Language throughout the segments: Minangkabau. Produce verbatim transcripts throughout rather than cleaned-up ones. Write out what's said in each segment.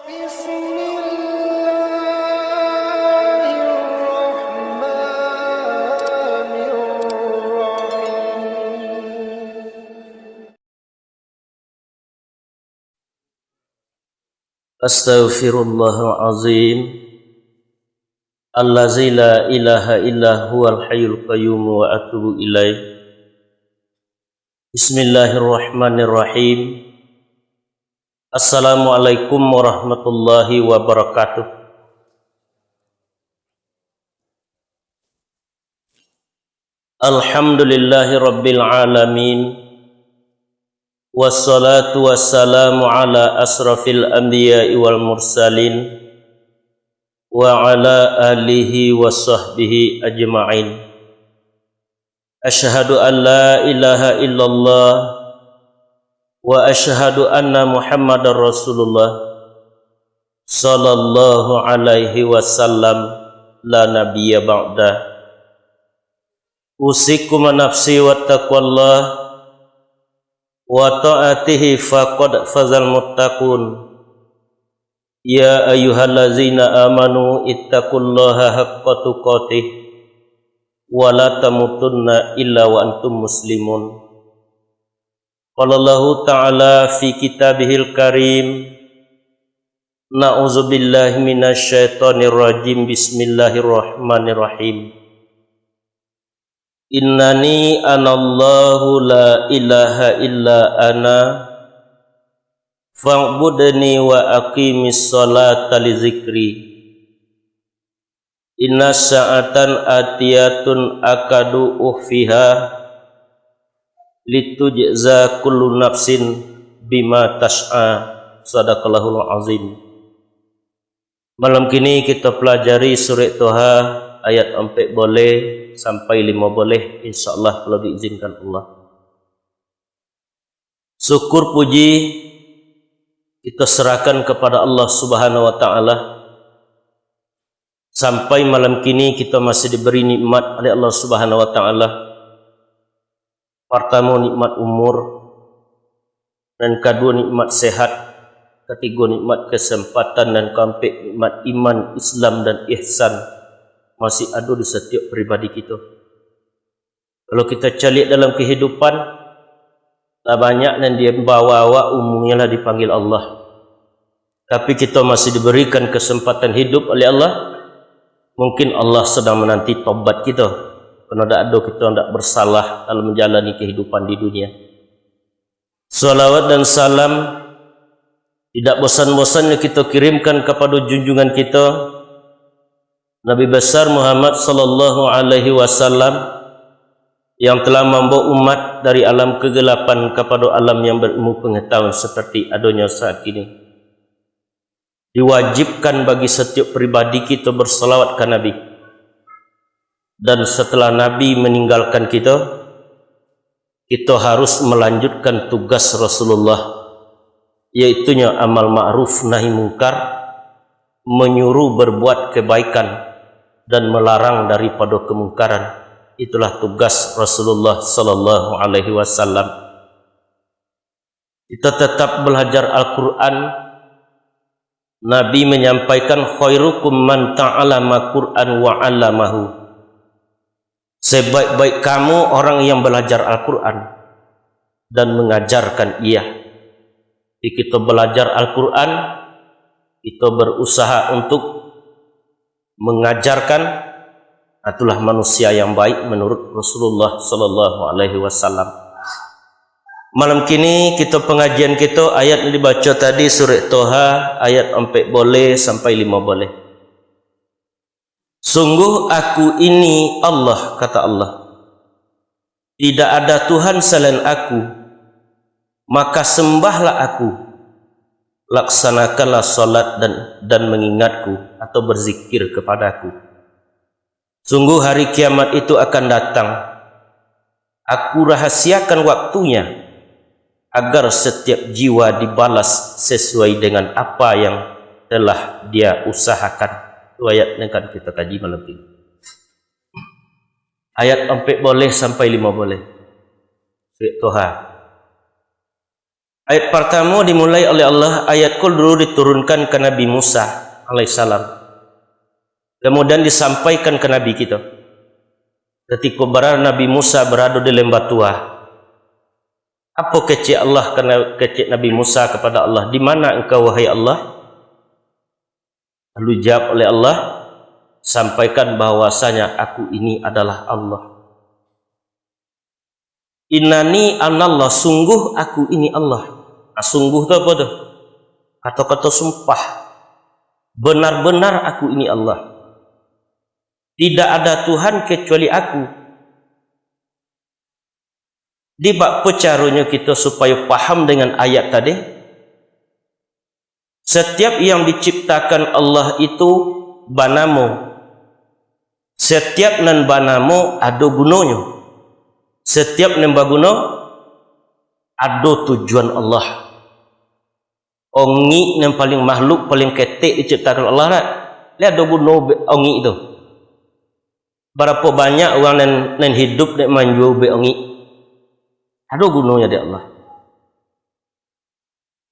بسم الله الرحمن الرحيم. Astaghfirullahalazim, allazi la ilaha illa huwal hayyul qayyum, wa atubu ilaih. Bismillahirrahmanirrahim. Assalamualaikum warahmatullahi wabarakatuh. Alhamdulillahi rabbil alamin. Wassalatu wassalamu ala asrafil anbiya'i wal mursalin, wa ala alihi wa sahbihi ajma'in. Asyhadu an la ilaha illallah, wa asyhadu anna Muhammadar Rasulullah, sallallahu alaihi wasallam, la nabiyya ba'da. Usikum wa nafsi wa taqwallah, wa ta'atihi faqad fazal muttaqun. Ya ayyuhallazina amanu ittaqullaha haqqa tuqatih, wa la tamutunna illa wa antum muslimun. Qala Allahu ta'ala fi kitabihil karim, na'udzubillahi minasyaitonirrajim, bismillahirrahmanirrahim. Innani anallahu la ilaha illa ana, fa'budni wa aqimis sholata li zikri. Inna sa'atan atiyatun akadu ukhfiha, litujza kullu nafsin bima tas'a. Sadaqallahul azim. Malam kini kita pelajari Surat Toha ayat ampek boleh sampai limo boleh, insyaallah, kalau diizinkan Allah. Syukur puji kita serahkan kepada Allah Subhanahu wa Ta'ala. Sampai malam kini kita masih diberi nikmat oleh Allah Subhanahu wa Ta'ala. Partamo, nikmat umur. Nan kaduo, nikmat sehat. Katigo, nikmat kesempatan. Nan kaampek, nikmat iman, Islam, dan ihsan masih ado di satiok pribadi kito. Kalau kita caliak dalam kehidupan, lah banyak nan di bawah awak umurnyo lah dipanggil Allah. Tapi kita masih diberikan kesempatan hidup oleh Allah. Mungkin Allah sedang menanti tobat kita, karena dak ado kita dak bersalah dalam menjalani kehidupan di dunia. Salawat dan salam tidak bosan-bosannya kita kirimkan kepada junjungan kita, Nabi besar Muhammad sallallahu alaihi wasallam, yang telah mambawa umat dari alam kegelapan kepada alam yang berilmu pengetahuan seperti adonyo saat kini. Diwajibkan bagi setiap pribadi kita bersalawat ka Nabi. Dan setelah Nabi meninggalkan kita, kita harus melanjutkan tugas Rasulullah, yaitunyo amal ma'ruf nahi mungkar, menyuruh berbuat kebaikan, dan melarang daripada kemungkaran. Itulah tugas Rasulullah sallallahu alaihi wasallam. Kita tetap belajar Al-Quran. Nabi menyampaikan, "Khairukum man ta'allama Qur'an wa 'allamahu." Sebaik-baik kamu orang yang belajar Al-Quran dan mengajarkan ia. Jadi, kita belajar Al-Quran, kita berusaha untuk mengajarkan, itulah manusia yang baik menurut Rasulullah sallallahu alaihi wasallam. Malam kini kita, pengajian kita, ayat yang dibaca tadi, Surat Toha, ayat ampek boleh sampai limo boleh. "Sungguh Aku ini Allah," kata Allah. "Tidak ada Tuhan selain Aku, maka sembahlah Aku, laksanakanlah salat dan, dan mengingat-Ku atau berzikir kepada-Ku. Sungguh hari kiamat itu akan datang. Aku rahasiakan waktunya, agar setiap jiwa dibalas sesuai dengan apa yang telah dia usahakan." Itu ayat yang akan kita kaji malam ini. Ayat ampek boleh sampai limo boleh. Surat Toha. Ayat partamo dimulai oleh Allah, ayat ko dulu diturunkan ka Nabi Musa alaihissalam. Kamudian disampaikan ka Nabi kito. Katiko bara Nabi Musa barado di lembah Tuwa. Apo kecek Allah ka Na-, kecek Nabi Musa kapado Allah, "Di mana engkau, wahai Allah?" Lalu dijawab oleh Allah, "Sampaikan bahwasanya Aku ini adalah Allah." "Innani anallah, sungguh Aku ini Allah." Nah, sungguh tu apo tu? Kato-kato sumpah. "Benar-benar Aku ini Allah. Tidak ada Tuhan kecuali Aku." Di bak pecaronyo kito supayo paham dengan ayat tadi, setiap yang diciptakan Allah itu banamo. Setiap nan banamo ado gunonyo. Setiap nan baguno ado tujuan Allah. Ongik nan paling makhluk, paling ketek diciptakan Allah, nak? Lai ado guno be-, ongik tu. Barapo banyak urang nan, nan hidup dek manjua ubek ongik? Ado gunonyo dek Allah.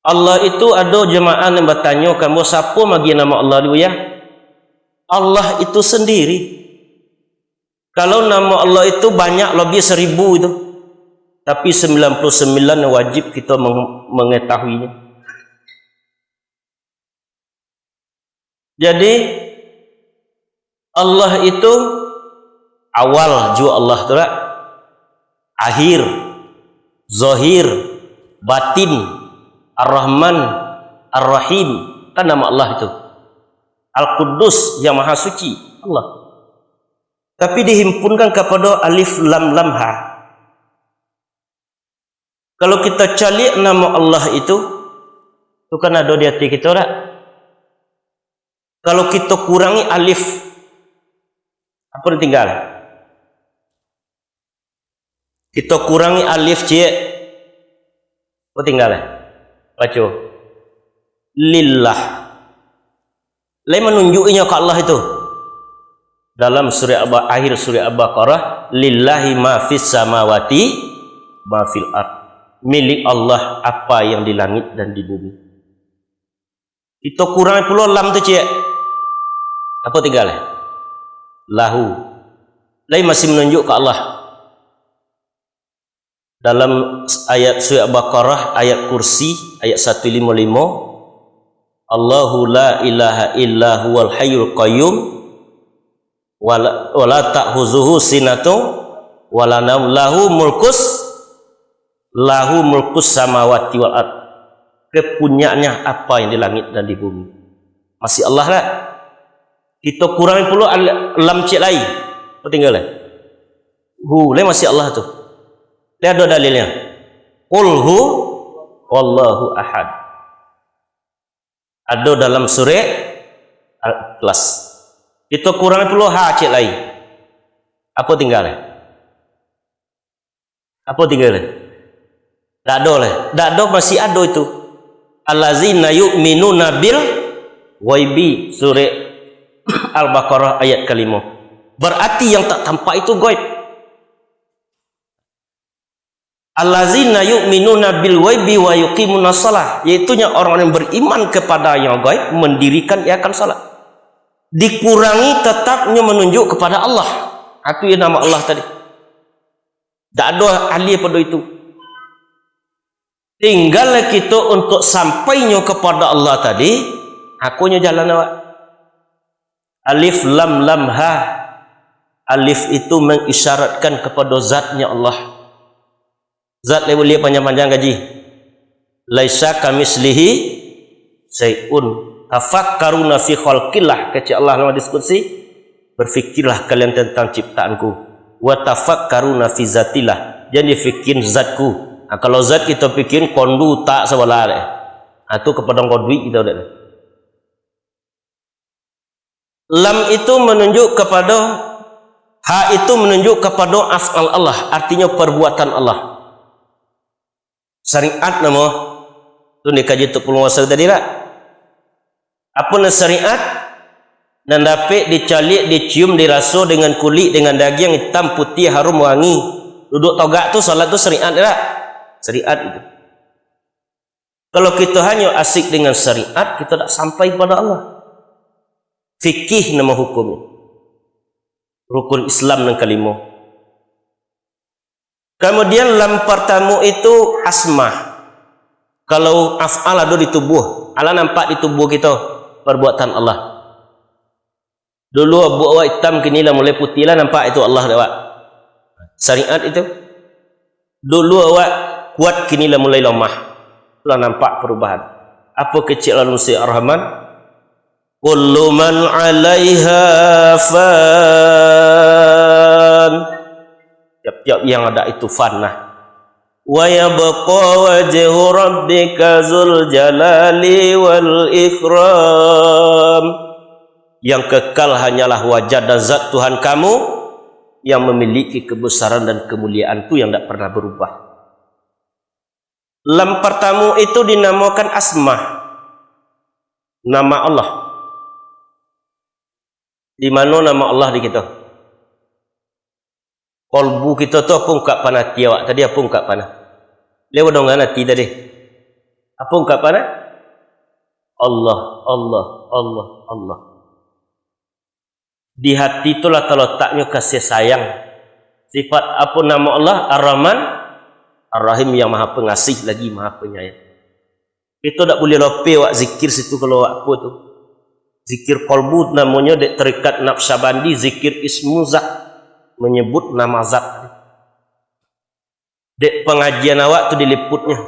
Allah itu, ado jamaah nan batanyo ka ambo, "Sapo magiah namo Allah dulu, yah?" Allah itu sendiri. Kalau namo Allah itu banyak, labiah saribu itu, tapi sambilan puluh sambilan wajib kito meng-, mangatahuinyo. Jadi, Allah itu awal juo Allah tu, dak? Akhir, zahir, batin, Ar-Rahman, Ar-Rahim. Kan nama Allah itu. Al-Quddus, yang Maha Suci, Allah. Tapi dihimpunkan kapado alif lam lam ha. Kalau kito caliak namo Allah itu, tu kan ado di ati kito, dak? Kalau kito kurangi alif, apo nan tingga? Kito kurangi alif ciek, apo tingga? Baco. Lillah. Lai manunjuak inyo ka Allah itu. Dalam surah Al-Ba-, akhir surah Al-Baqarah, "Lillahi ma fis samawati ma fil ard." Milik Allah apa yang di langit dan di bumi. Kito kurang pulo lam tu ciek. Apo tingga? Lahu. Lai masih manunjuak ka Allah. Dalam ayat surah Baqarah, ayat Kursi, ayat satu limo limo, "Allahu la ilaha illa huwal hayyul qayyum, wa la, wa la ta'khuzuhu sinatun wa la naum, lahu mulkus, lahu mulkus samawati wal ard." Kepunyaannya apa yang di langit dan di bumi. Masih Allah, dak? Kito kurang pulo al-, lam ciek lai. Apo tingga lai? Hu, lai masih Allah tu. Lai ado dalilnyo. "Qul hu wallahu ahad." Ado dalam surah Al-Ikhlas. Kito kurang pulo ha ciek lai. Apo tingga lai? Apo tingga lai? Dak ado lai. Dak ado, masih ado itu. "Allazina yu'minuna bil ghaibi", surah Al-Baqarah ayat kalimo. Berarti yang tak tampak itu gaib. "Allazina yu'minuna bil ghaibi wa yuqimunas shalah", yaitunya orang yang beriman kepada yang gaib, mendirikan ia akan salat. Dikurangi, tetapnyo menunjuk kepada Allah. Itu ya nama Allah tadi. Dak ado alih pado itu. Tinggal kito untuk sampainyo kepada Allah tadi, akonyo jalan awak. Alif lam lam ha. Alif itu mengisyaratkan kepada zatnya Allah. Zat lai buliah panjang-panjang kaji. "Laisa kamislihi syai'un. Tafakkaruna fi khalqillah," kecek Allah dalam hadis qudsi, "Berfikirlah kalian tentang ciptaan-Ku. Wa tafakkaruna fi zatillah. Jan difikirin zat-Ku." Nah, kalau zat kito pikirin kondu tak sabalah dek. Nah, tu kapadang koduik kito dek. Lam itu menunjuk kepada, ha itu menunjuk kepada af'al Allah, artinya perbuatan Allah. Syariat namo? Tu dikaji tu penguasa tadi lah. Apo nan syariat? Nan dapek dicaliak, dicium, diraso dengan kulik, dengan dagiang hitam, putiah, harum, wangi. Duduk togak tu, salat tu syariat tak? Syariat itu. Kalau kito hanyo asik dengan syariat, kito tak sampai kepada Allah. Fikih namo hukumnyo. Rukun Islam nan kalimo. Kamudian, nan partamo itu asma. Kalau af'al ado di tubuh, alah nampak di tubuh kito perbuatan Allah. Dulu buak awak itam, kini lah mulai putih, lah nampak itu Allah dek awak. Syariat itu. Dulu awak kuat, kini lah mulai lamah. Lah nampak perubahan. Apo kecek lalu si Ar-Rahman? Kullu man 'alaiha fan. Tiap-tiap yang ada itu fana. Wa yabqa wajhu rabbika dzul jalali wal ikram. Yang kekal hanyalah wajah dan zat Tuhan kamu yang memiliki kebesaran dan kemuliaan tu yang tak pernah berubah. Nan partamo itu dinamokan asma, nama Allah. Di mano nama Allah di kito? Kolbu kito tu apo ungkapan ati awak tadi? Apo ungkapan? Lai awak donga ati tadi? Apo ungkapan? Allah, Allah, Allah, Allah. Di hati tu lah talotaknyo kasih sayang. Sifat apo namo Allah? Ar-Rahman, Ar-Rahim, yang Maha Pengasih lagi Maha Penyayang. Kito dak buliah lopeh awak zikir situ kalau awak apo tu. Zikir kolbu namonyo dek tarikat Naqsyabandi, zikir ismu zat, menyebut nama zat. Dek pangajian awak tu diliputnyo.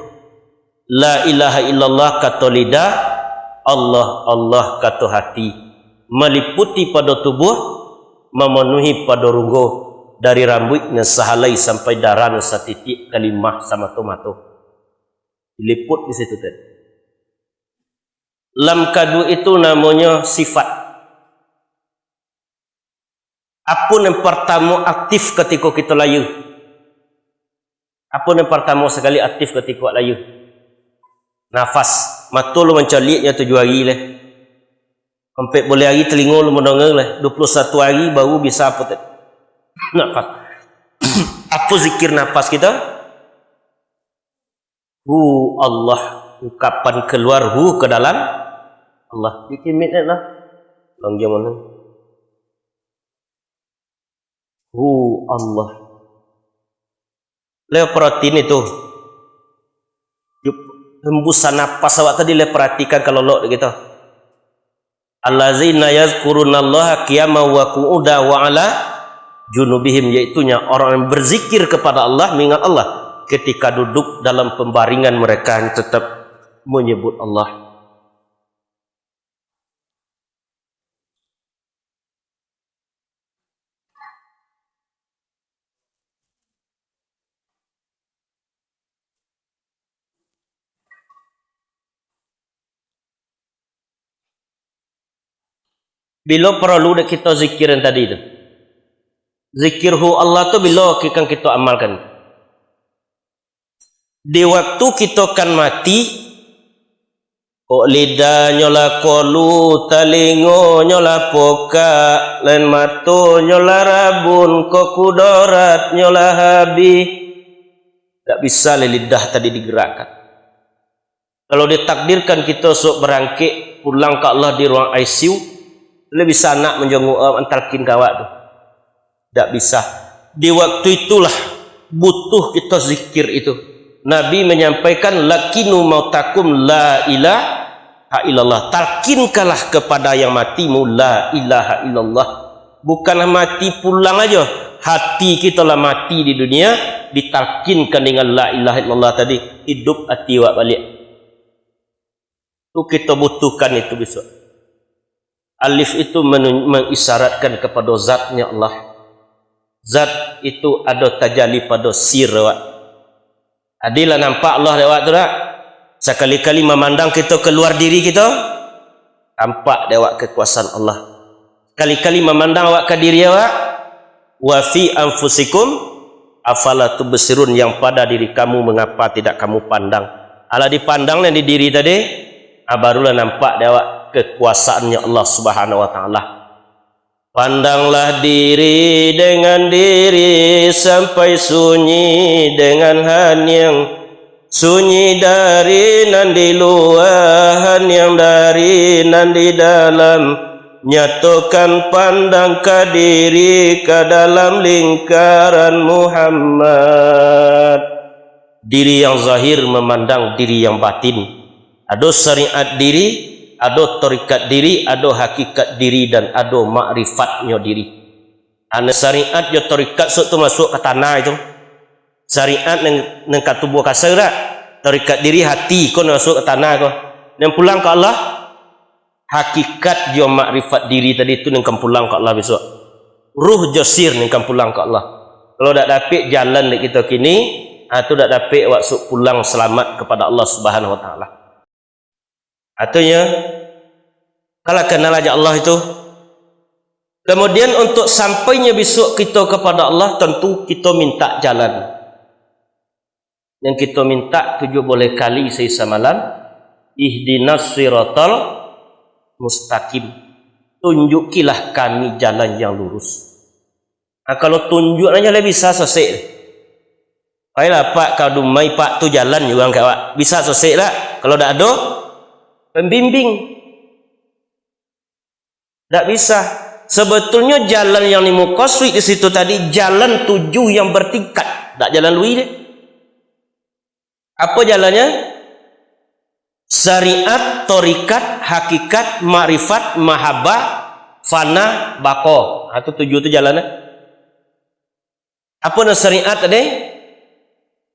La ilaha illallah kato lidah, Allah, Allah kato hati. Maliputi pado tubuh, mamanuhi pado runggo, dari rambuik nan sahalai sampai darah nan satitiak ka limah samato-mato. Diliput di situ tadi. Nan kaduo itu namonyo sifat. Apo nan partamo aktif katiko kito layua? Apo nan partamo sakali aktif katiko layua? Nafas. Mato lu mancaliak nyo tujuah ari lai. Ampek baleh ari talingo lu mandanga lai. Duo puluah satu ari baru bisa apo tadi? Nafas. Apo zikir nafas kito? Hu Allah, ungkapan kaluar hu ka dalam Allah. Dikimit lah. Langgia mano? Hu Allah. Lai paratian itu. Yup, hembusan napas awak tadi lai paratikan kalau lok dek kito. Allazina yadhkurunallaha qiyaman wa qu'udan wa 'ala junubihim, yaitunyo orang yang berzikir kepada Allah, mengingat Allah ketika duduk dalam pembaringan mereka yang tetap menyebut Allah. Bilo paralu dek kito zikir yang tadi tu? Zikir hu Allah tu bilo ki-, kan kito amalkan? Di waktu kito kan mati, kok lidahnyo lah kolu, talingonyo lah pokak, lain matonyo lah rabun, kok kudoratnyo lah habih. Dak bisa lai lidah tadi digerakkan. Kalau ditakdirkan kito esok barangkek pulang ka Allah di ruang I C U, lai bisa anak manjongok awak, mantalkin ka awak tu? Dak bisa. Di waktu itulah butuh kito zikir itu. Nabi manyampaikan, "Lakinu mautakum la ilaha illallah." Talkinkanlah kepada yang matimu la ilaha illallah. Bukanlah mati pulang ajo, hati kito lah mati di dunia, ditalkinkan dengan la ilaha illallah tadi, hidup ati awak baliak. Tu kito butuhkan itu bisuak. Alif itu menun-, mengisyaratkan kapado zatnyo Allah. Zat itu ado tajali pado sir awak. Adi lah nampak Allah dek awak tu dak? Sakali-kali mamandang kito kaluar diri kito, tampak dek awak kakuasaan Allah. Sakali-kali mamandang awak ka diri awak, "Wa fi anfusikum afala tubsirun," yang pada diri kamu, mengapa tidak kamu pandang? Alah dipandang nan di diri tadi, ah, barulah nampak dek awak kakuasaannyo Allah Subhanahu wa Ta'ala. Pandanglah diri dengan diri sampai sunyi dengan haniang. Sunyi dari nan di lua, haniang dari nan di dalam. Nyatokan pandang ka diri, ka dalam lingkaran Muhammad. Diri yang zahir memandang diri yang batin. Ado syariat diri, ado tarikat diri, ado hakikat diri, dan ado makrifatnyo diri. Ane syariat jo tarikat sok tu masuak ka tanah itu. Syariat nan, nan ka tubuah kasa dak? Tarikat diri hati ko nan masuak ka tanah ko. Nan pulang ka Allah, hakikat jo makrifat diri tadi tu nan kan pulang ka Allah bisuak. Ruh jo sir nan kan pulang ka Allah. Kalau dak dapek jalan dek kito kini, ha, tu dak dapek awak sok pulang salamat kapado Allah Subhanahu Wa Taala. Artinyo, kalau kenal aja Allah itu. Kemudian, untuk sampainyo bisuak kito kapado Allah, tantu kito minta jalan. Yang kito minta tujuh boleh kali sahari samalam, "Ihdinas siratal mustaqim." Tunjukilah kami jalan yang lurus. Nah, kalau tunjuak aja lah bisa sosek. Pailah, Pak, ka Dumai, Pak, tu jalan urang ka awak. Bisa sosek lah, kalau dak ado pembimbing. Dak bisa. Sebetulnyo jalan yang dimaksud di situ tadi, jalan tujuh yang bertingkat. Dak jalan lui deh. Apo jalannyo? Syariat, tarikat, hakikat, makrifat, mahabbah, fana, baqa. Ha, tu tujuh tu jalannyo. Apo nan syariat tadi?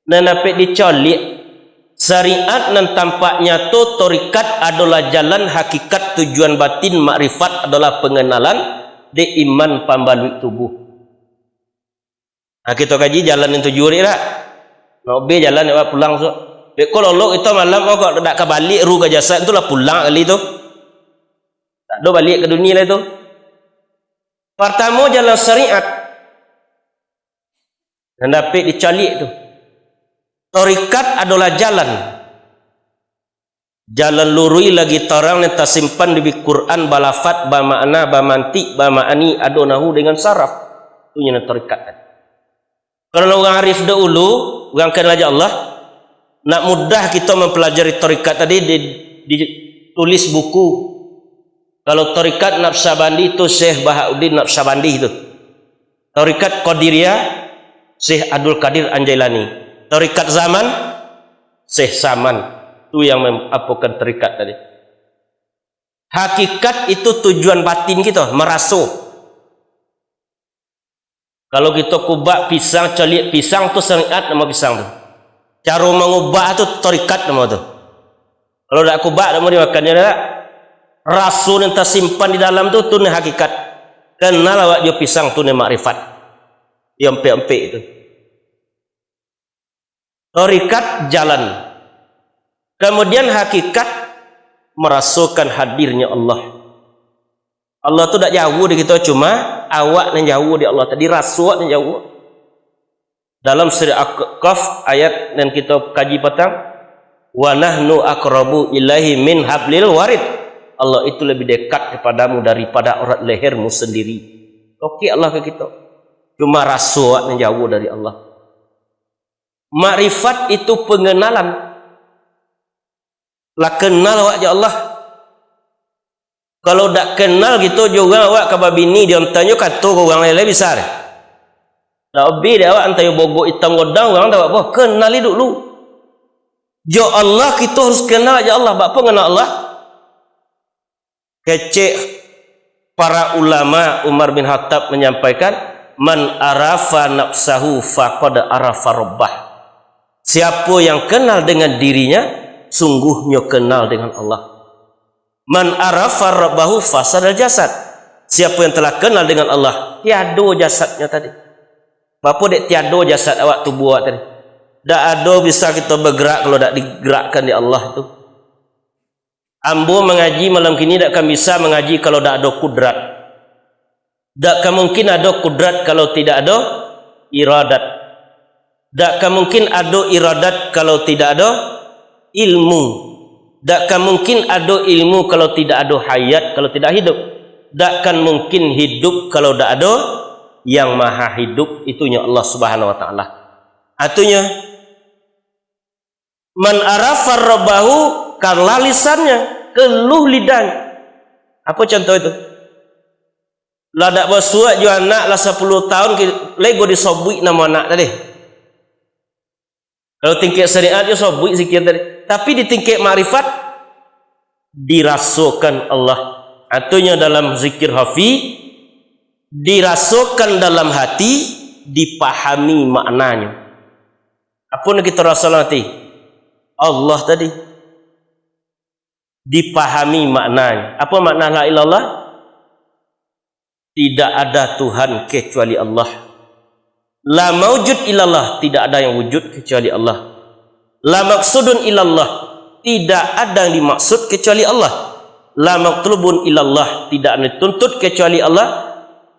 Nan dapek dicaliak. Syariat nan tampak nyato, tarikat adolah jalan, hakikat tujuan batin, makrifat adolah pengenalan, dek iman pambaluik tubuh. Ha, kito kaji jalan nan tujuah tadi dak? Nak obe jalan nak pulang bisuak. Beko lolok kito malam, oh, kok dak ka baliak ruh ka jasad tu lah pulang kali tu. Tak ado baliak ka dunia lah tu. Partamo jalan syariat. Nan dapek dicaliak tu. Tarikat adolah jalan. Jalan luruih lagi tarang nan tasimpan di Quran, balafat, bamakna, bamantik, bamaani, ado nahu dengan saraf. Tu nyo nan tarikat tadi. Kalau urang arif dahulu, urang kenal aja Allah, nak mudah kito mempelajari tarikat tadi di, ditulis buku. Kalau tarikat Naqsyabandi tu Syekh Bahauddin Naqsyabandi tu. Tarikat Qadiriyah, Syekh Abdul Qadir Al-Jailani. Tarikat Saman, Syekh Saman. Tu yang mem-, apokan tarikat tadi. Hakikat itu tujuan batin kito, maraso. Kalau kito kubak pisang, caliak pisang tu syariat namo pisang tu. Caro mangubak tu tarikat namo tu. Kalau dak kubak, dak mau dimakannyo dak. Raso nan tasimpan di dalam tu, tu nan hakikat. Kenal awak jo pisang tu nan makrifat. Di ampek-ampek tu. Tarikat jalan. Kemudian hakikat merasokan hadirnya Allah. Allah tu dak jauah dari kito, cuma awak nan jauah dari Allah tadi, raso awak nan jauah. Dalam surah Al-Kahf ayat nan kito kaji patang, "Wa nahnu aqrabu ilaihi min hablil warid." Allah itu lebih dekat kepadamu daripada urat lehermu sendiri. Oke Allah ke kito. Cuma raso awak nan jauah dari Allah. Makrifat itu pengenalan. Lah kenal awak jo Allah. Kalau dak kenal kito jo urang, awak ka babini, diontanyo kato ka urang lai-lai bisa deh. Dak obe dek awak antayo bogok itam godang, urang dak apo-apo. Kenali dulu. Jo Allah kito harus kenal jo Allah. Bak apo kenal Allah? Kecek para ulama, Umar bin Khattab menyampaikan, "Man arafa nafsahu faqad arafa rabbah." Siapa yang kenal dengan dirinya, sungguhnyo kenal dengan Allah. "Man arafa rabbahu fasadal jasad." Siapa yang telah kenal dengan Allah, tiado jasadnyo tadi. Bapo dek tiado jasad awak, tubuah awak tadi? Dak ado bisa kito bergerak kalau dak digerakkan dek Allah tu. Ambo mangaji malam kini dak akan bisa mangaji kalau dak ado kudrat. Dak ka mungkin ado kudrat kalau tidak ado iradat. Dak ka mungkin ado iradat kalau tidak ado ilmu. Dak ka mungkin ado ilmu kalau tidak ado hayat, kalau tidak hidup. Dak akan mungkin hidup kalau dak ado Yang Maha Hidup, itunyo Allah Subhanahu Wa Taala. Atunyo, Man arafa rabbahu, kalah lisannya, keluh lidahnyo. Apo contoh itu? Lah dak basuak jo anak lah sapuluah taun, ki-, lego disobuik namo anak tadi. Kalau tingkek syariat, yo sobuik zikir tadi. Tapi di tingkek makrifat, dirasokan Allah. Artinyo dalam zikir khafi, dirasokan dalam hati, dipahami maknanyo. Apo nan kito raso dalam hati? Allah tadi. Dipahami maknanyo. Apo makna la ilaha illallah? Tidak ada Tuhan kecuali Allah. La maujud illallah, tidak ada yang wujud kecuali Allah. La maksudun illallah, tidak ada yang dimaksud kecuali Allah. La matlubun illallah, tidak ada yang dituntut kecuali Allah.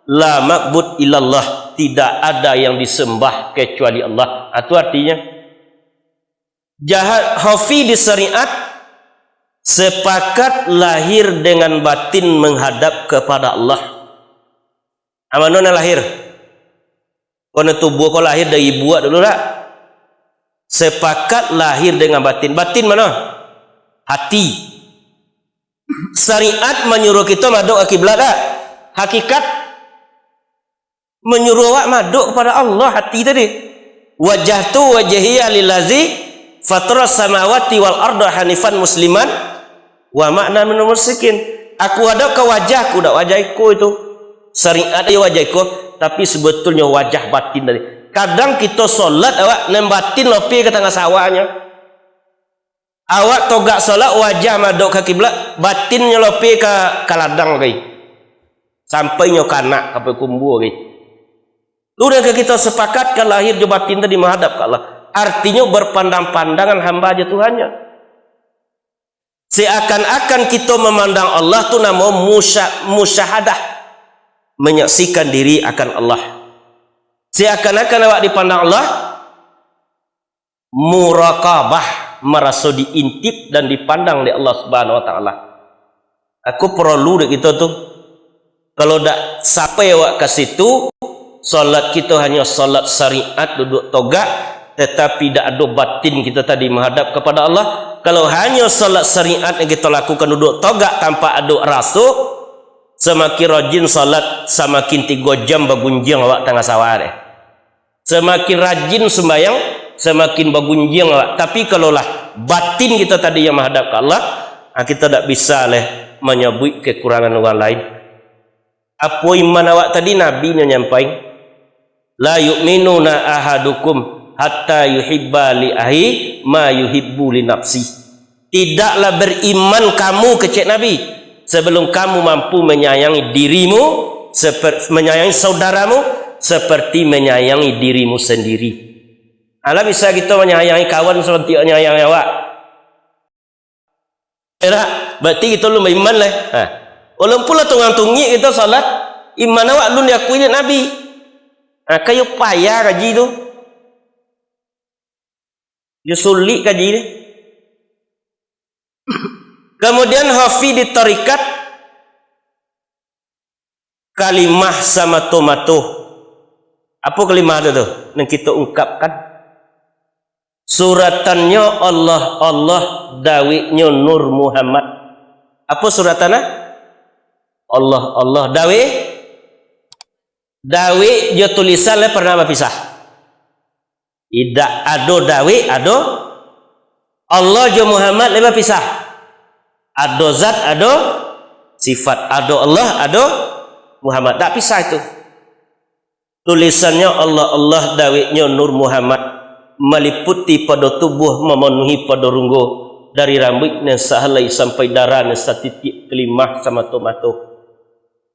La ma'bud illallah, tidak ada yang disembah kecuali Allah. Itu artinya, jahat khafi di syariat, sepakat lahir dengan batin menghadap kepada Allah. Amano nan lahir? Kono tubuh ko lahir dari ibuak dulu dak? Sepakat lahir dengan batin. Batin mano? Hati. Syariat manyuruh kito madok ka kiblat dak? Hakikat manyuruh awak madok kepada Allah, hati tadi. Wajjahtu wajhiya lillazi fataras samawati wal arda hanifan musliman wa ma ana minal musyrikin. Aku hadapkan wajahku, dak wajah iko itu. Syariat iyo wajah iko, tapi sebetulnyo wajah batin tadi. Kadang kito solat awak nan batin lopeh ka tangah sawahnyo. Awak togak solat, wajah madok ka kiblat, batinnyo lopeh ka, ka ladang gai. Sampai nyo ka anak, sampai kumbua gai. Tu nan ka kito sepakatkan lahir jo batin tadi menghadap ka Allah. Artinyo berpandang-pandangan hamba jo Tuhannyo. Seakan-akan kito memandang Allah tu namo musya-, musyahadah. Menyaksikan diri akan Allah. Seakan-akan awak dipandang Allah, muraqabah, maraso diintip dan dipandang dek Allah Subhanahu wa Ta'ala. Aku paralu dek kito tu. Kalau dak sampai awak ka situ, solat kito hanyo solat syariat, duduk togak, tetapi dak ado batin kito tadi menghadap kepada Allah. Kalau hanyo solat syariat yang kito lakukan duduk togak tanpa ado raso, samakin rajin solat, samakin tigo jam bagunjiang awak tangah sawah deh. Samakin rajin sumbayang, samakin bagunjiang awak. Tapi kalau lah batin kito tadi yang menghadap ka Allah, ah, kito dak bisa leh manyabuik kekurangan urang lain. Apo iman awak tadi? Nabi nyo nyampai, "La yu'minuna ahadukum hatta yuhibba li akhihi ma yuhibbu li nafsihi." Tidaklah beriman kamu, kecek Nabi, sebelum kamu mampu menyayangi dirimu, seper-, menyayangi saudaramu, seperti menyayangi dirimu sendiri. Alah bisa kito manyayangi kawan seperti manyayangi awak? Tidak, berarti kito alun baiman lah. Ha. Walaupun lah tungang-tungik kito salat, iman awak alun diakui dek Nabi. Ha, kayo payah kaji tu. Yo sulik kaji ni. Kemudian khafi di tarikat, kalimah samato-mato. Apo kalimah tu, tu? Nan kito ungkapkan. Suratannyo Allah, Allah, dawiknyo Nur Muhammad. Apo suratannyo? Allah, Allah, dawik. Dawik jo tulisan lai pernah bapisah? Indak ado dawik, ado Allah jo Muhammad lai bapisah. Ado zat, ado sifat. Ado Allah, ado Muhammad. Dak pisah itu. Tulisannyo Allah, Allah, dawiknyo Nur Muhammad, maliputi pado tubuah, mamanuhi pado runggo, dari rambuik nan sahalai sampai darah nan satitiak, kalimah samato-mato.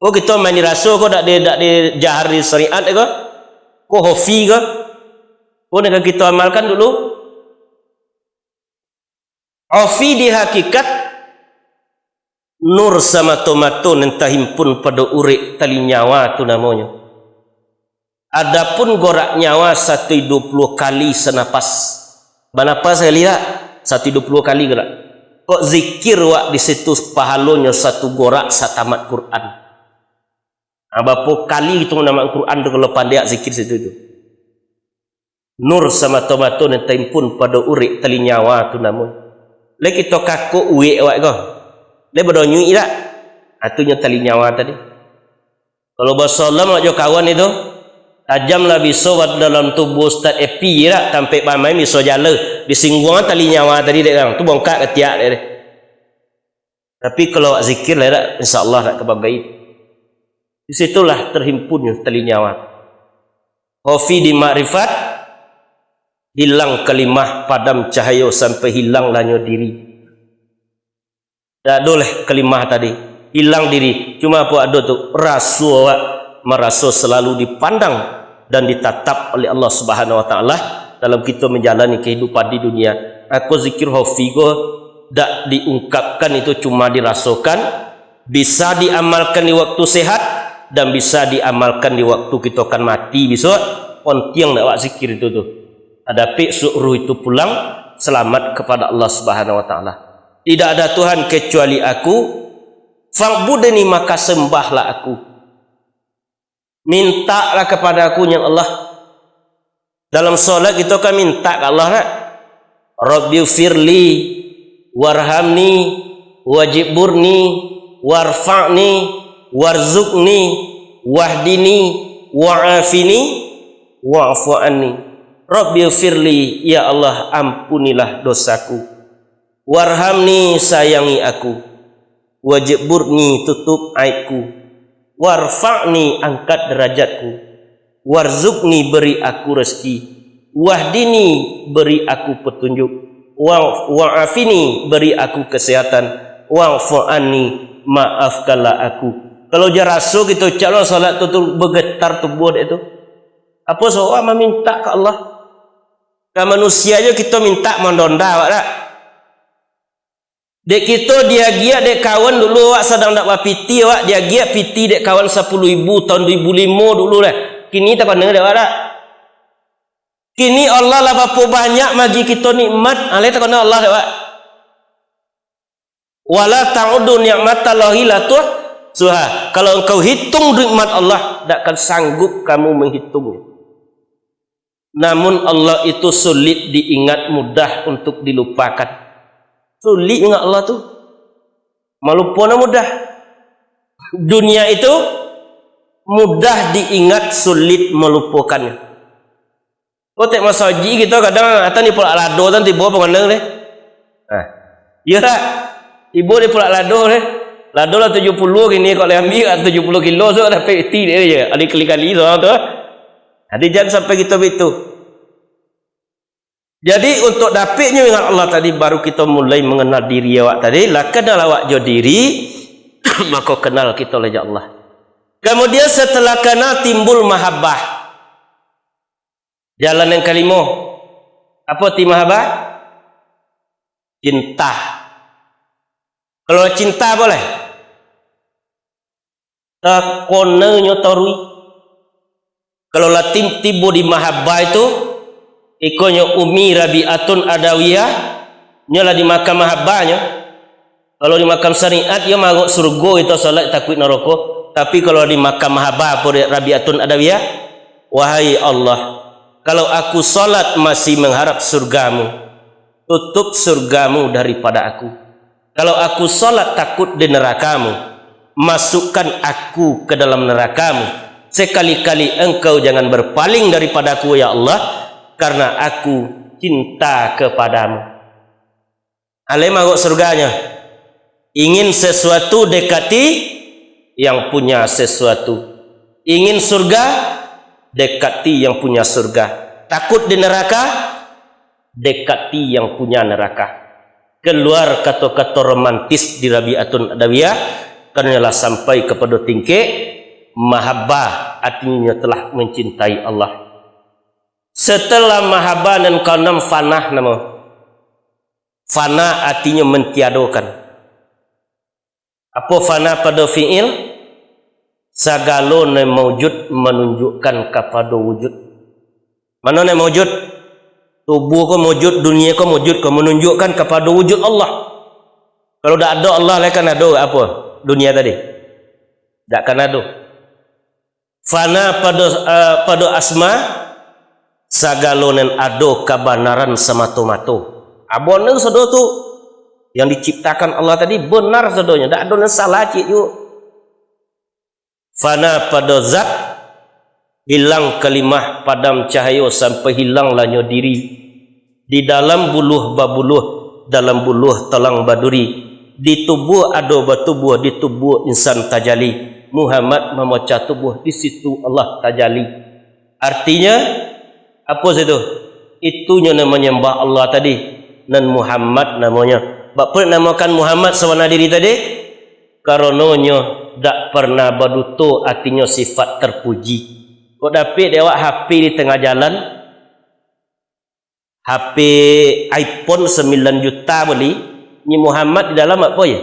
Ko kito main di raso ko, dak di, dak di jahar di syariat ko. Ko khafi ko. Ko nan ka kito amalkan dulu. Khafi di hakikat, nur samato-mato nan tahimpun pado urek tali nyawa tu namonyo. Adapun gorak nyawa satu duo puluah kali sanapas. Banapas sakali dak? Satu duo puluah kali gorak. Kok zikir wak di situ pahalonyo satu gorak satamat Quran. Ha, bapo kali itu namakan Quran tu kalau pandai zikir situ tu. Nur samato-mato nan taimpun pado urek tali nyawa tu namo. Lai kito kakok uwek awak ko. Lai badonyuik idak? Ah, tu nyo tali nyawa tadi. Kalau basalam awak jo kawan itu, tajam lah biso dalam tubuah Ustaz Epi idak, tampek bamain biso jala. Disingguang tali nyawa tadi dek urang. Tu bongkak katiak dek deh. Tapi kalau awak zikir lah idak, insya Allah nak ka bagai. Di situlah terhimpunnyo tali nyawa. Khafi di makrifat, hilang kalimah, padam cahayo sampai hilang lah nyo diri. Dak ado lah kalimah tadi, hilang diri. Cuma apo ado tu, raso awak maraso selalu dipandang dan ditatap oleh Allah Subhanahu Wa Taala dalam kito manjalani kahidupan di dunia. Mako zikir khafi ko dak diungkapkan, itu cuma dirasokan, bisa diamalkan di waktu sehat, dan bisa diamalkan di waktu kito akan mati bisuak. Pontiang dak awak zikir itu tu. Dapek suak ruh itu pulang selamat kepada Allah Subhanahu Wa Taala. Tidak ada Tuhan kecuali Aku, fa'budni, maka sembahlah Aku. Mintaklah kepada Aku, nyo Allah. Dalam solat kito kan mintak ka Allah, nak? Rabbighfirli, warhamni, wajburni, warfa'ni, warzuqni, wahdini, wa'afini, wa'fu anni. Rabbighfirli, ya Allah, ampunilah dosaku. Warhamni, sayangi aku. Wajburni, tutup aibku. Warfa'ni, angkat derajatku. Warzuqni, beri aku rezeki. Wahdini, beri aku petunjuk. Wa-, wa'afini, beri aku kesehatan. Wa'fu anni, maafkanlah aku. Kalau jan raso kito ucap lo salat tu, tu bagetar tubuah dek tu. Apo soal mamintak ka Allah? Ka manusia jo kito mintak, mandonda awak dak? Dek kito diagiah dek kawan dulu, awak sadang dak bapiti, awak diagiah piti dek kawan sapuluah ribu tahun duo ribu limo dulu lah. Kini takana dek awak dak? Kini Allah lah bapo banyak magi kito nikmat, alai takana Allah dek awak? Wala ta'uddu ni'matallahi la tuhsuha. Kalau engkau hitung nikmat Allah, dak akan sanggup kamu menghitungnya. Namun Allah itu sulit diingat, mudah untuk dilupakan. Sulit ingat Allah tu. Malupo nan mudah. Dunia itu mudah diingat, sulit melupakannya. Kotek masaji kito kadang atau ni pulak lado tan tibo pangandang deh. Nah, iya tak? Tibo di pulak lado deh. Lado lah tujuh puluh kini, kok leh ambiak tujuh puluh kilo tu dapek iti deh je. Adi kali-kali tu, tu. Jadi jan sampai kito bitu. Jadi untuk dapeknyo ingat Allah tadi, baru kito mulai mengenal diri awak tadi. Lah kenal awak jo diri, mako kenal kito lah jo Allah. Kemudian setelah kenal timbul mahabbah. Jalan yang kalimo. Apo ti mahabbah? Cinta. Kalau cinta boleh. Takononyo taruih. Kalau lah tim-, tibo di mahabbah itu, ikonyo Umi Rabi'atun Adawiyah, nyo lah di makam mahabbah nyo. Kalau di makam syariat, iyo marok surgo, itu salat takuik naroko. Tapi kalau di makam mahabbah, apo dek Rabi'atun Adawiyah, "Wahai Allah, kalau aku salat masih mengharap surgamu, tutup surgamu daripada aku. Kalau aku salat takut di nerakamu, masukkan aku ke dalam nerakamu. Sekali-kali engkau jangan berpaling daripadaku, ya Allah, karena aku cinta kepadamu." Alai marok surganyo. Ingin sesuatu, dekati yang punya sesuatu. Ingin surga, dekati yang punya surga. Takut di neraka, dekati yang punya neraka. Keluar kato-kato romantis di Rabi'atun Adawiyah, karena lah sampai kepada tingkek mahabbah, artinya telah mencintai Allah. Setelah mahabbah nan kaanam, fanah namo. Fana artinyo mantiadokan. Apo fana pado fi'il? Sagalo nan maujud manunjuakkan kapado wujud. Mano nan maujud? Tubuah ko maujud, dunia ko maujud, ko manunjuakkan kapado wujud Allah. Kalau dak ado Allah, lai kan ado apo dunia tadi? Dak kan ado. Fana pado, eh, pado asma, Sagalo nan ado kabanaran samato-mato. Abon tu sado tu yang diciptakan Allah tadi benar sadonyo, dak ado nan salah ciek juo. Fana pado zat, hilang kalimah, padam cahayo sampai hilang lanyo diri. Di dalam buluah babuluah, dalam buluah talang baduri. Di tubuah ado batubuah, di tubuah insan tajali. Muhammad mamacah tubuah, di situ Allah tajali. Artinya, apo situ? Itunyo nan manyambah Allah tadi, nan Muhammad namonyo. Bak penamokan Muhammad sabana diri tadi, karano nyo dak pernah baduto, artinyo sifat terpuji. Kok dapek dek awak H P di tengah jalan, H P iPhone sembilan juta bali, ni Muhammad di dalam apo yo?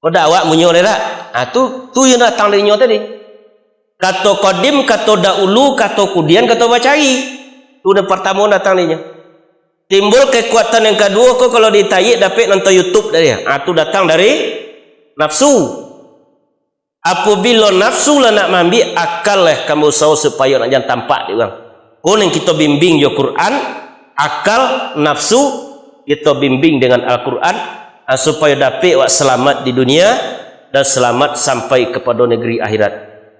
Kok dak awak munyo lai dak? Ah, tu, tu yang datang dari nyo tadi. Kato kodim, kato dahulu, kato kudian, kato bacari. Tu nan partamo datang dari nyo. Timbul kekuatan yang kaduo ko kalau ditayik dapek nonton YouTube dari. Ah, tu datang dari nafsu. Apabilo nafsu lah nak maambiak, akal lah ka bausaho supayo nak jan tampak dek urang. Ko nan kito bimbing jo Quran, akal, nafsu, kito bimbing dengan Al-Quran, ah, supayo dapek awak salamat di dunia dan salamat sampai kapado nagari akhirat.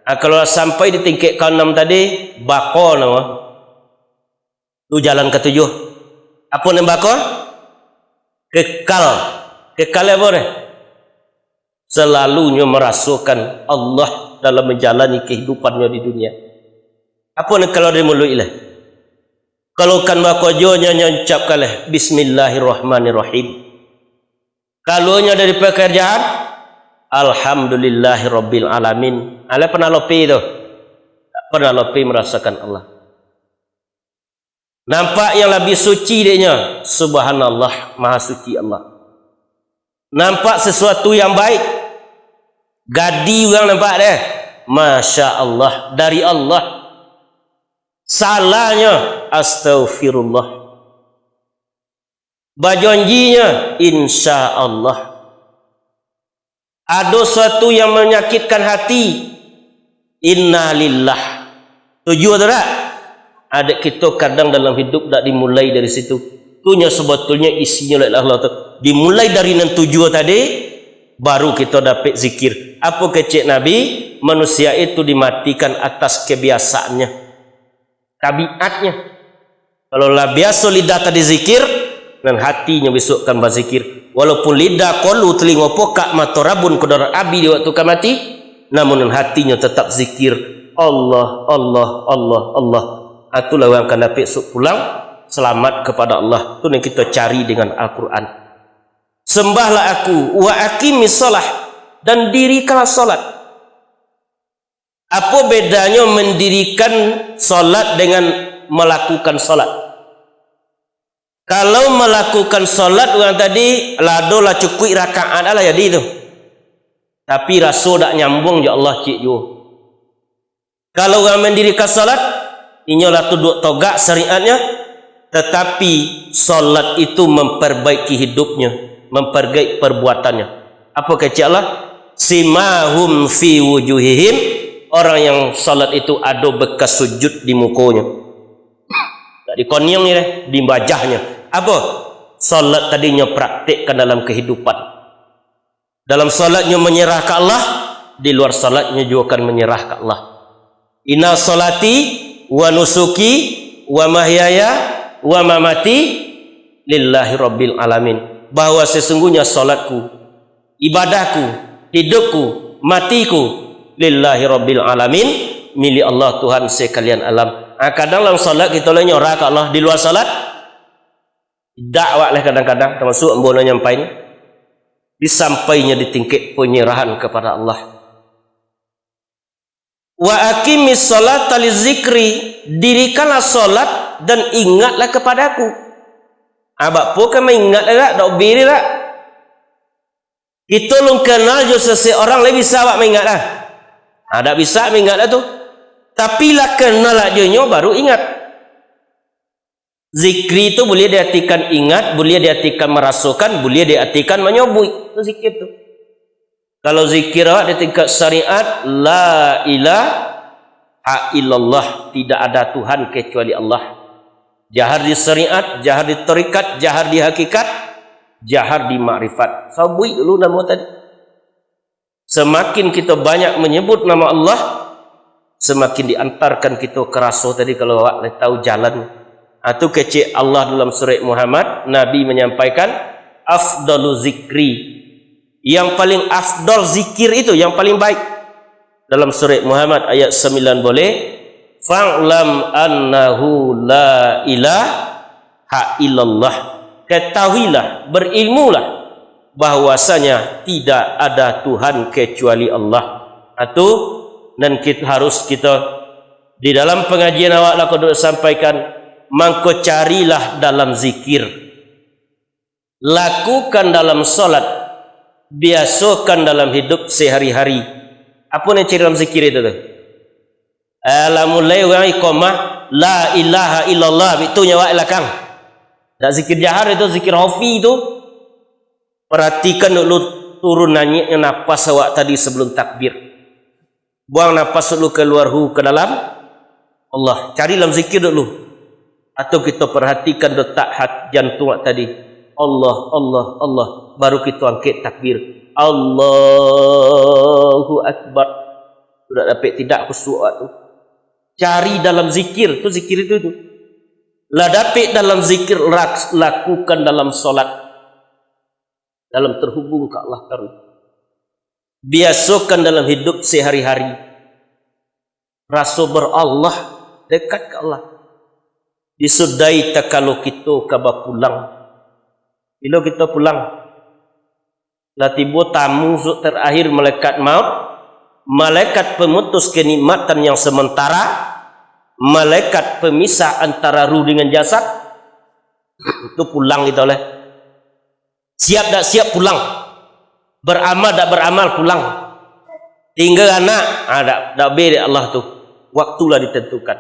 Ah, kalau lah sampai di tingkek kaanam tadi, bako namo. Tu jalan katujuah. Apo nan bako? Kekal. Kekal apo ni? Selalunyo marasokan Allah dalam manjalani kahidupannyo di dunia. Apo nan kalua dari muluik lah? Kalau kan bako juo nyo, nyo ucapkan lah, "Bismillahirrahmanirrahim." Kaluanyo dari pakarjaan, "Alhamdulillahirabbil alamin." Alah pernah lopi tu? Tak pernah lopi marasokan Allah. Nampak yang labiah suci dek nyo, subhanallah, maha suci Allah. Nampak sesuatu yang baik, gadih urang nampak deh, masya Allah, dari Allah. Salahnyo, astaghfirullah. Bajanjinyo, insya Allah. Ado suatu yang manyakitkan hati, innalillah. Tujuah tu dak? Adek kito kadang dalam hidup dak dimulai dari situ. Tu nyo sebetulnyo isinyo lah Allah tu. Dimulai dari nan tujuah tadi, baru kito dapek zikir. Apo kecek Nabi? Manusia itu dimatikan atas kebiasaannya. Tabiatnyo. Kalau lah biaso lidah tadi zikir, nan hatinyo bisuak kan bazikir. Walaupun lidah kolu, telingo pokak, mato rabun, kodarat abih di waktu ka mati, namun nan hatinyo tatap zikir. Allah, Allah, Allah, Allah. Itulah urang akan dapek suak pulang, salamat kapado Allah. Tu nan kito cari dengan Al-Quran. Sembahlah Aku, wa aqimis shalah, dan dirikanlah salat. Apo bedanyo mandirikan salat dengan malakukan salat? Kalau malakukan salat urang tadi, lah ado lah cukuik rakaat lah jadi tu. Tapi raso dak nyambuang jo Allah ciek juo. Kalau urang mandirikan salat, inyo lah tunduak togak syariatnyo, tatapi salat itu mamparbaiki hidupnyo, mamparbaiki parbuatannyo. Apo kecek Allah? "Simahum fi wujuhihim," orang yang salat itu ado bekas sujud di mukonyo. Tak dikoniang ni deh, di wajahnyo. Apo? Salat tadi nyo praktekkan dalam kehidupan. Dalam salatnyo manyerah ka Allah, di luar salatnyo juo akan manyerah ka Allah. "Inna salati wa nusuki wa mahyaya wa mamati lillahi rabbil alamin." Bahwa sesungguhnya salatku, ibadahku, hidupku, matiku, lillahi rabbil alamin, milik Allah Tuhan sekalian alam. Ah, kadang dalam salat kito lah nyorah ka Allah, di luar salat, dak awak lah kadang-kadang, tamasuak ambo nan nyampai ni, disampainyo di tingkek panyerahan kapado Allah. "Wa aqimis sholata lizikri," dirikanlah salat dan ingatlah kapado-Ku. Ah, bak apo ka maingat dak, dak obe dak? Kito lun kenal jo saseorang, lai bisa awak maingat dah? Ah, dak bisa maingat dah tu. Tapi lah kenal jo inyo, baru ingat. Zikri tu buliah diartikan ingat, buliah diartikan marasokan, buliah diartikan manyobuik. Tu zikir tu. Kalau zikir awak di tingkat syariat, la ilah, Hak illallah, tidak ada Tuhan kecuali Allah. Jahar di syariat, jahar di tarikat, jahar di hakikat, jahar di makrifat. Sabuik dulu namo tadi. Semakin kita banyak menyebut nama Allah, semakin diantarkan kita ke raso tadi, kalau awak lah tahu jalan. Itu kecek Allah dalam surat Muhammad, Nabi menyampaikan, "Afdalu zikri." Yang paling afdal zikir itu, yang paling baik. Dalam surat Muhammad ayat sembilan boleh, "Fa'lam annahu la ilaha illallah." Ketahuilah, berilmulah, bahwasanya tidak ada Tuhan kecuali Allah. Itu nan kit-, harus kita di dalam pengajian awak lah kodok sampaikan, mangko carilah dalam zikir. Lakukan dalam salat, biasokan dalam hidup sehari-hari. Apo nan cari dalam zikir itu tu? Alah mulai urang iqamah, "La ilaha illallah," bitu nyo awak lakang. Dak zikir jahar itu, zikir khafi tu. Perhatikan dulu turun naiaknyo napas awak tadi sebelum takbir. Buang napas dulu, keluar hu ke dalam Allah. Cari dalam zikir dulu. Atau kita perhatikan detak hat-, jantung awak tadi. Allah, Allah, Allah. Baru kita angkek takbir. Allahu Akbar. Sudah dapek tidak khusyuk awak tu. Cari dalam zikir. Tu zikir itu tu. Lah dapek dalam zikir, laks-, lakukan dalam solat. Dalam terhubung ke Allah taruih. Biasokan dalam hidup sehari-hari. Raso berallah, dekat ke Allah. Disudai takalo kito ka bapulang. Bilo kito pulang? Lah tibo tamu su-, terakhir malaikat maut, malaikat pemutus kenikmatan yang sementara, malaikat pemisah antara ruh dengan jasad. Itu pulang kito leh. Siap dak siap pulang. Beramal dak beramal pulang. Tinggal anak, ah, dak, dak be dek Allah tu. Waktu lah ditentukan.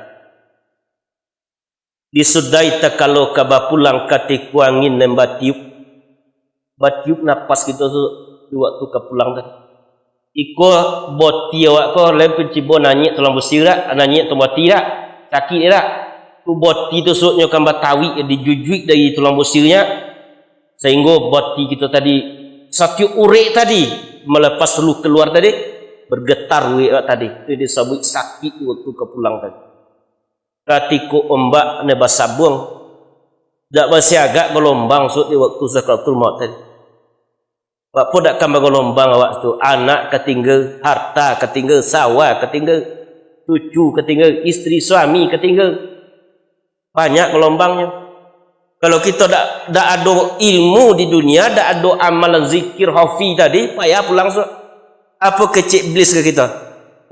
Disudai takalo ka bapulang, katiko angin nan batiup. Batiup napas kito tu di waktu ka pulang tadi. Iko boti awak ko, lain pun cibo naiak tulang busi dak, naiak tulang boti dak, sakik dak. Tu boti tu suoknyo kan batawik, dijujuik dari tulang businyo, sehinggo boti kito tadi, satiok urek tadi, melepas ruh keluar tadi, bergetar urek awak tadi. Tu disabuik sakik waktu ka pulang tadi. Katiko ombak ne basabuang, dak basiagak galombang suok di waktu sakaratul maut tadi. Apo dak kan bagalombang awak tu, anak katingga, harta katingga, sawah katingga, cucu katingga, istri suami katingga. Banyak galombangnyo. Kalau kito dak, dak ado ilmu di dunia, dak ado amalan zikir khafi tadi, payah pulang suok. Apo kecek Iblis ka kito?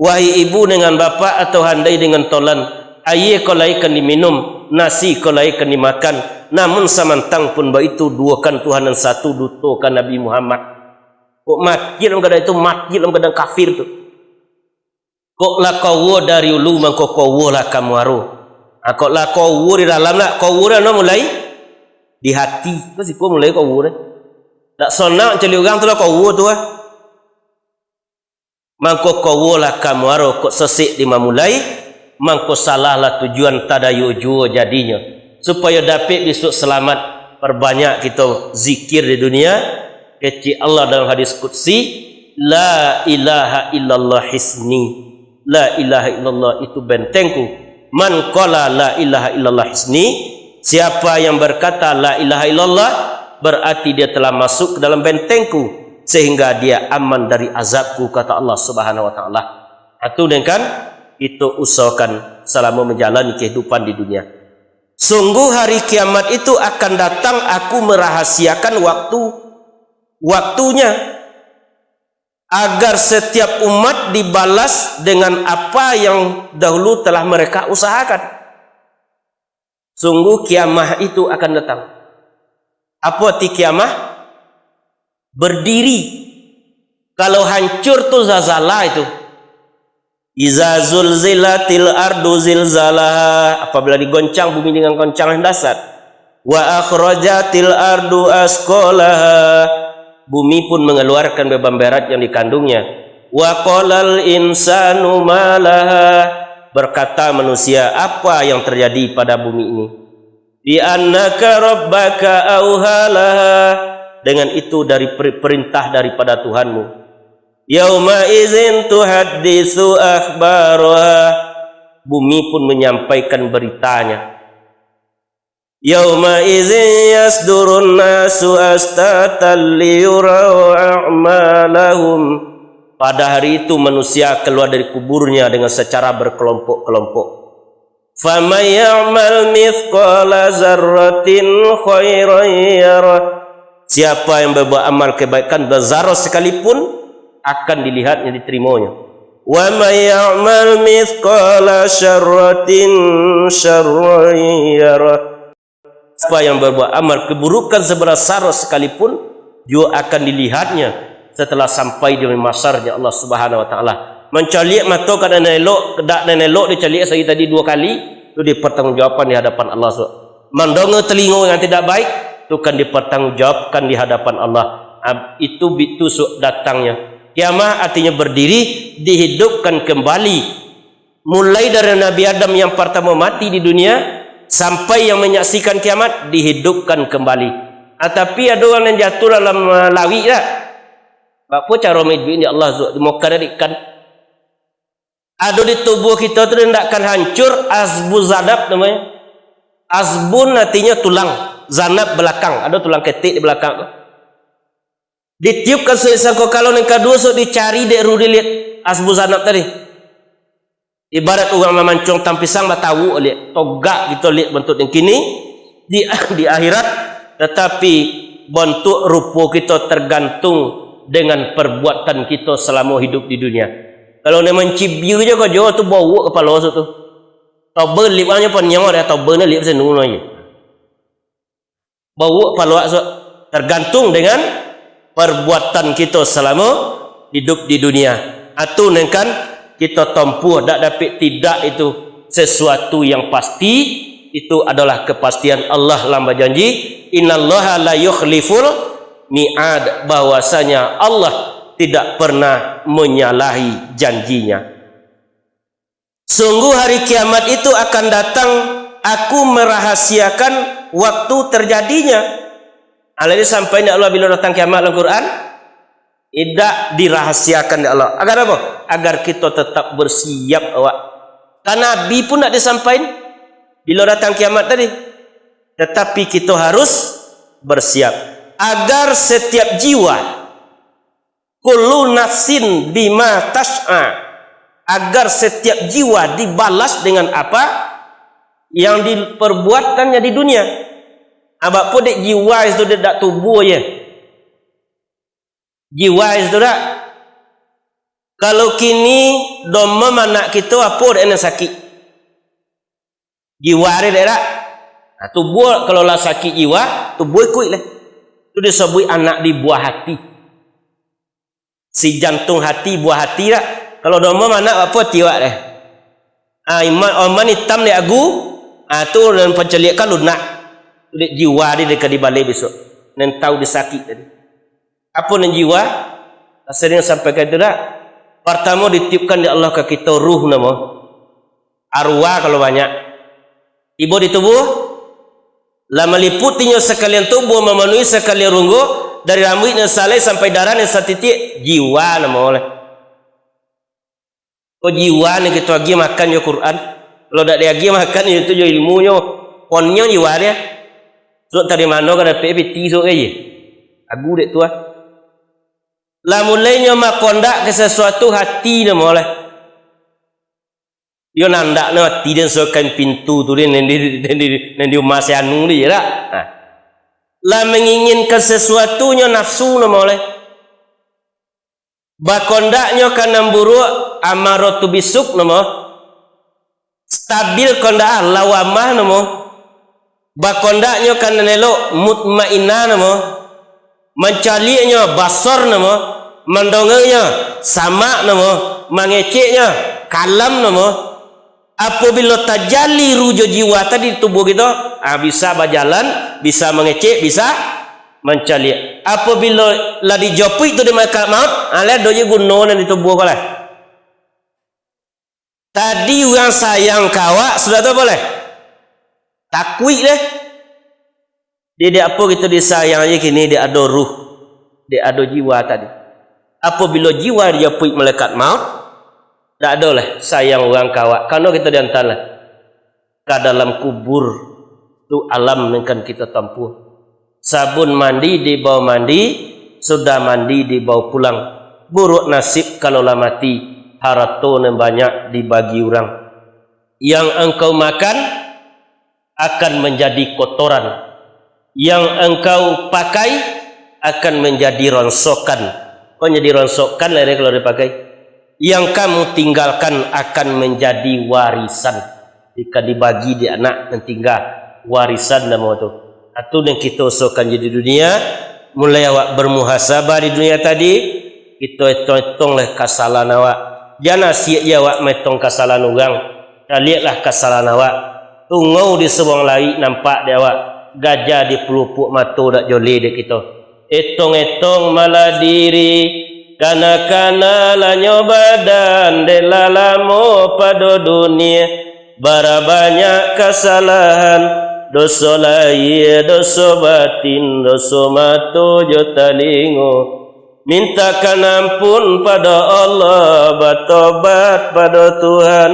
Wahai ibu dengan bapak atau handai dengan tolan, aia ko lai kan diminum, nasi ko lai kan dimakan, namun samantang pun baitu, duokan Tuhan nan satu, dutokan Nabi Muhammad. Kok mati dalam keadaan itu, mati dalam keadaan kafir tu. Kok lah kaua dari ulu, mangko kaua lah ka muaro. Ha, kok lah kaua di dalam lah, kaua dah no mulai di hati. Kok siko mulai kaua dah. Dak sonang caliak urang tu lah kaua tu lah. Mangko kaua lah ka muaro, kok sesek di mamulai, mangko salah lah tujuan, tadayo juo jadinyo. Supayo dapek bisuak salamat, parbanyak kito zikir di dunia. Kecek Allah dalam hadis qudsi, "La ilaha illallah hisni." La ilaha illallah itu bentengku. "Man qala la ilaha illallah hisni," siapa yang berkata la ilaha illallah, berarti dia telah masuk ke dalam bentengku, sehingga dia aman dari azabku, kata Allah Subhanahu wa Ta'ala. Itu dengan kito usahakan selama menjalani kehidupan di dunia. Sungguh hari kiamat itu akan datang, aku merahasiakan waktu, waktunya, agar setiap umat dibalas dengan apa yang dahulu telah mereka usahakan. Sungguh kiamah itu akan datang. Apo arti kiamah? Berdiri. Kalau hancur tu zalzalah itu. "Iza zulzilatil ardu zilzalaha," apabila digoncang bumi dengan goncang yang dahsyat. "Wa akhrajatil ardu asqalaha," bumi pun mengeluarkan beban berat yang dikandungnya. "Wa qalal insanu malaha," Berkata manusia, "Apa yang terjadi pada bumi ini?" "Bi annaka rabbaka auha laha." Dengan itu dari per-, perintah daripada Tuhanmu. "Yauma izin tuhaddisu akhbaraha." Bumi pun menyampaikan beritanya. "Yauma izin yasdurun nasu astatan liyurau a'malahum." Pada hari itu manusia keluar dari kuburnya dengan secara berkelompok-kelompok. "Faman ya'mal mithqala zarratin khairan yarah." Siapa yang berbuat amal kebaikan bezarah sekalipun, akan dilihatnya, diterimanya. "Wa man ya'mal mithqala syarratin syarran yarah." Siapa yang berbuat amal keburukan seberat zarah sekalipun, juga akan dilihatnya setelah sampai di mahsyar Allah Subhanahu wa Ta'ala. Mancaliak mato ka nan elok, dak nan elok dicaliak sahari tadi dua kali, tu dipertanggungjawabkan di hadapan Allah. Mandonga telingo yang tidak baik, tu kan dipertanggungjawabkan di hadapan Allah. Ab-, itu bitu suk datangnya. Kiamah artinya berdiri, dihidupkan kembali. Mulai dari Nabi Adam yang pertama mati di dunia, sampai yang menyaksikan kiamat, dihidupkan kembali. Ah, tapi ado urang nan jatuah dalam, ah, lawik dak? Baa caro maiduik ni Allah Azza, di Mekah tadi kan. Ado di tubuh kita tu ndak akan hancur, asbu zanab namanya. Asbun artinya tulang, zanab belakang, ado tulang ketek di belakang tu. Ditiupkan sulik sangko kalau nan kaduo, sok dicari dek ruh diliek asbu zanab tadi. Ibarat urang mamancung tang pisang batawuk liek, togak gitu liek bantuak nan kini di, di akhirat, tatapi bantuak rupo kito tergantung dengan perbuatan kito salamo hidup di dunia. Kalau nan mancibia jo karajo tu bawok kapalo sok tu. Toba liek anyo panyo dek toba na liek senu no ye. Bawok paluak so-, tergantung dengan perbuatan kito salamo hidup di dunia. Atu nan kan kito tompuah dak dapik tidak itu sesuatu yang pasti, itu adalah kepastian Allah lah bajanji, "Innallaha la yukhliful mi'ad," bahwasanya Allah tidak pernah menyalahi janjinya. Sungguh hari kiamat itu akan datang, Aku merahasiakan waktu terjadinya. Alah disampaikan Allah bilo datang kiamat dalam Quran? Indak dirahasiakan dek Allah. Agar apa? Agar kito tetap bersiap awak. Kan Nabi pun ndak disampaikan bilo datang kiamat tadi. Tetapi kito harus bersiap. Agar setiap jiwa, "Kullu nafsin bima tas'a," agar setiap jiwa dibalas dengan apa yang diperbuatkannya di dunia. Abak po dek jiwa itu dek dak tubuh ye. Jiwa itu dak. Kalau kini domam anak kito, apo dek nan sakik? Jiwa dek dak? Nah, tubuh kalau lah sakik jiwa, tubuh ikuik lah. Tu disabuik anak di buah hati. Si jantung hati, buah hati dak? Kalau domam anak, apo tiwak deh? Ah, iman, oman itam dek agu, ah, tu nan pancaliak kan lunak. Tu dek jiwa di deka dibaleh besok. Nan tahu disakik tadi. Apo nan jiwa? Sering sampaikan tu dak? Pertamo ditiupkan dek Allah ka kito ruh namo. Arwah kalau banyak. Tibo di tubuh, lah maliputinyo sakalian tubuh, mamanuhi sakalian runggu, dari rambuik nan salai sampai darah nan satitiak, jiwa namo lah. Ko jiwa ni kito agiah makan jo Quran. Kalau dak diagiah makan, yo tu jo ilmunyo. Ponnyo jiwa dia. Sok dari mano ka dapek piti sok ka ye? Agu dek tu ah. Lah mulainyo makondak ka sasuatu hati namo lah. Yo nandak no ati den sokan pintu tu den, den di, den di, den di umah si anu di, yo dak? Nah. Lah manginginkan sasuatu nyo nafsu namo leh. Bakondaknyo ka nan buruak, amaratu bisuk namo. Stabil kondak ah, lawamah namo. Bakondaknyo ka nan elok, mutmainnah namo. Mancaliaknyo basar namo, mandonganyo samak namo, mangeceknyo kalam namo. Apabilo tajali ruh jo jiwa tadi di tubuh kito, ah, bisa bajalan, bisa mangecek, bisa mancaliak. Apabilo lah dijopuik tu di malaikat maut, ah, lah ado je guno nan di tubuh ko lah. Tadi urang sayang ka awak, sudah tu apo lai? Takuik deh. Di, dek apo kito disayang aja kini, dek ado ruh, dek ado jiwa tadi. Apobilo jiwa dijapuik malaikat maut, dak ado lai sayang urang ka awak, karano kito diantar lah ka dalam kubur. Tu alam nan kan kito tampuah. Sabun mandi dibao mandi, sudah mandi dibao pulang. Buruak nasib kalau lah mati, harato nan banyak dibagi urang. Yang engkau makan akan manjadi kotoran. Yang engkau pakai akan manjadi ronsokan. Kok jadi ronsokan lah kalau dipakai? Yang kamu tinggalkan akan manjadi warisan. Jika dibagi di anak nan tingga, warisan namo tu. Atu nan kito usahakan jadi dunia, mulai awak bermuhasabah di dunia tadi, kito etong-etong lah kasalahan awak. Jan asiak je awak maetong kasalahan urang. Caliaklah kasalahan awak. Tungau di sabuang lawik nampak dek awak, gajah di palupuak mato dak joleh dek kito. Etong-etong malah diri, kana-kana lah nyo badan, dek lah lamo pado dunia. Bara banyak kasalahan, doso lahia, doso batin, doso mato jo talingo. Mintakan ampun pado Allah, batobat pado Tuhan,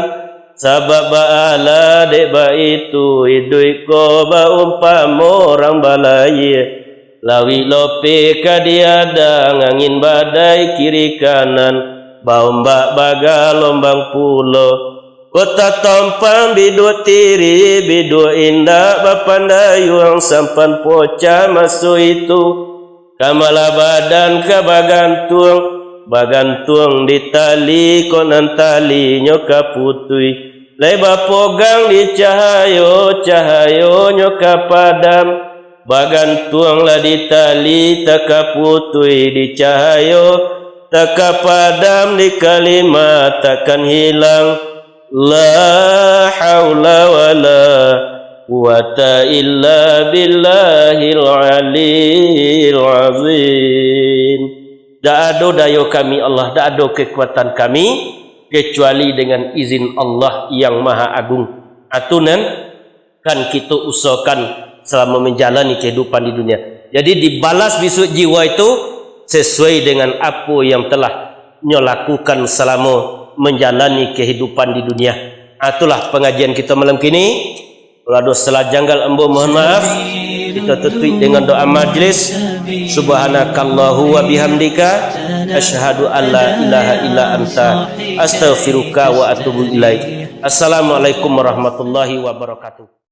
sabab baalah dek baitu, iduik ko baumpamo urang balayia. Lawik lopeh ka diadang, angin badai kiri kanan, baombak bagalombang pulo. Kota Tompang biduak tiri, biduak indak bapandayuang, sampan pocah maso itu. Kamalah badan ka bagantuang, bagantuang di tali, kok nan talinyo ka putuih. Lai bapogang di cahayo, cahayonyo ka padam. Bagantuanglah di tali, tak ka putuih di cahayo, tak ka padam di kalimat, takkan hilang. La haula wala quwwata illa billahil aliyil azim. Dak ado dayo kami, Allah, dak ado kekuatan kami, kecuali dengan izin Allah yang Maha Agung. Atu nan kan kito usahakan salamo manjalani kahidupan di dunia. Jadi, dibalas bisuak jiwa itu sesuai dengan apo yang telah nyo lakukan salamo manjalani kahidupan di dunia. Ah, itulah pangajian kito malam kini. Kalau ado salah janggal, ambo mohon maaf. Kito tutuik dengan doa majlis. Subhanakallahu wa bihamdika, asyhadu an la ilaha illa anta, astaghfiruka wa atubu ilaik. Assalamualaikum warahmatullahi wabarakatuh.